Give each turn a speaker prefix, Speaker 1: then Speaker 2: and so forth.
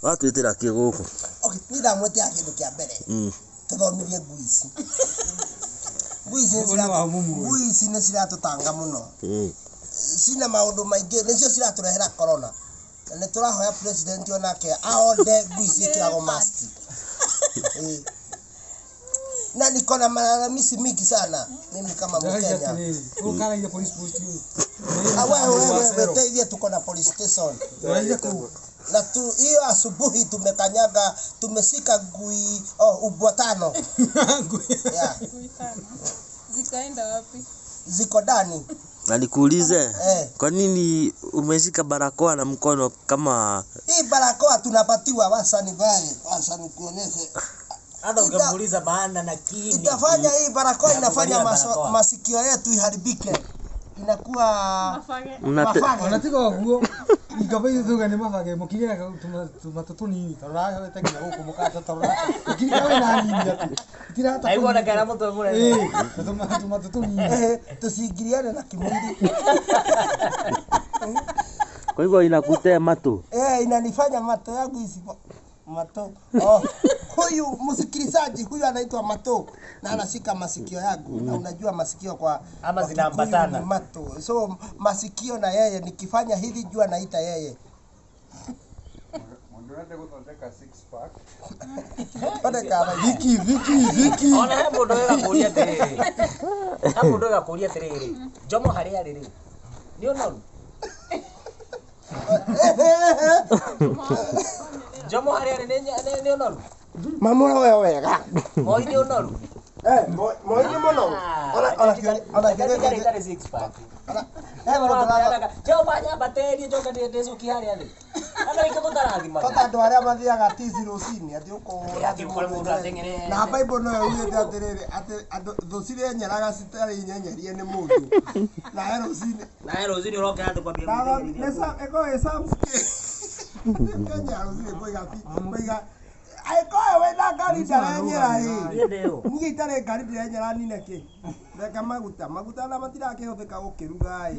Speaker 1: Watwĩtĩra kĩ gũkũ?
Speaker 2: Okay, niĩ ndamwĩtĩra kĩndũ kĩa mbere. Tũthomithie ngui ici. Ngui ici ngui ici nĩ ciratũtanga mũno. Cina maũndũ maingĩ, nĩcio ciratũrehera corona. Na nĩ tũrahoya president onake aonde ngui ciĩkĩragwo mask. Na niko na malalamishi mingi sana mimi kama Mkenya. Wewe teithie, tuko na police station. Na tu hiyo asubuhi tumekanyaga, tumeshika ngui ubwa tano. Yeah.
Speaker 3: Ngui tano. Zikaenda wapi?
Speaker 2: Ziko ndani.
Speaker 1: Na nikuulize, kwa nini umeshika barakoa na mkono kama
Speaker 2: hii barakoa tunapatiwa? Wacha nivae, wacha nikuonyeshe.
Speaker 4: Hata ungemuuliza maana na kini.
Speaker 2: Itafanya hii barakoa inafanya masikio yetu iharibike. Inakuwa mafage.
Speaker 5: Wanatiga guo. Ikaba ithuga ni mafage mukigera tumatutu nini tarora wete nginya guku mukata tarora. Ikiri kawe na nini ati. Itirata.
Speaker 4: Naigua na kana mutwe munene.
Speaker 5: Tumatutu nini.
Speaker 2: Tusiingiliane na kimwili.
Speaker 1: Kwa hivyo inakutea matu.
Speaker 2: Inanifanya mato yangu isi mato. Huyu msikilizaji huyu anaitwa Mato na anashika masikio yangu. Na unajua masikio kwa
Speaker 4: ama zinaambatana
Speaker 2: Mato. So masikio na yeye nikifanya hivi jua naita yeye.
Speaker 6: Mundu guthondeka six pack.
Speaker 5: Viki Viki Viki.
Speaker 4: Ona he mundu wega kuria atiriri. Ha mundu wega kuria atiriri. Jomo haria riri. Ni onoru. Jomo haria riri ni onoru.
Speaker 2: Mamura wewe wega.
Speaker 4: Moi ni onoru.
Speaker 2: Moi ni mono. Ona ona ona
Speaker 4: kire six pack. Jomo nyambatĩrie njoke ndĩcokie harĩa thĩ. Ana ikĩ tũtarathima.
Speaker 2: Tota andũ arĩa mathiaga tizi rũcinĩ atĩ ũkũhũra na Bible no yugĩte atĩrĩrĩ atĩ andũ thũ cirenyeraga citarĩ nyenyerie nĩ mũndũ. Nawe rũcinĩ.
Speaker 4: Nawe rũcinĩ ũrokĩra andũ kwambia
Speaker 2: gũteng'erithia. Ĩko ĩ Psalms kĩ? Kenya rũcinĩ kũiga aikoe wĩna ngari ndarenyera ĩ. Niĩ itarĩ ngari ndirenyera nine kĩ. Reka maguta maguta na matirakĩhũthĩka gũkĩruga ĩ.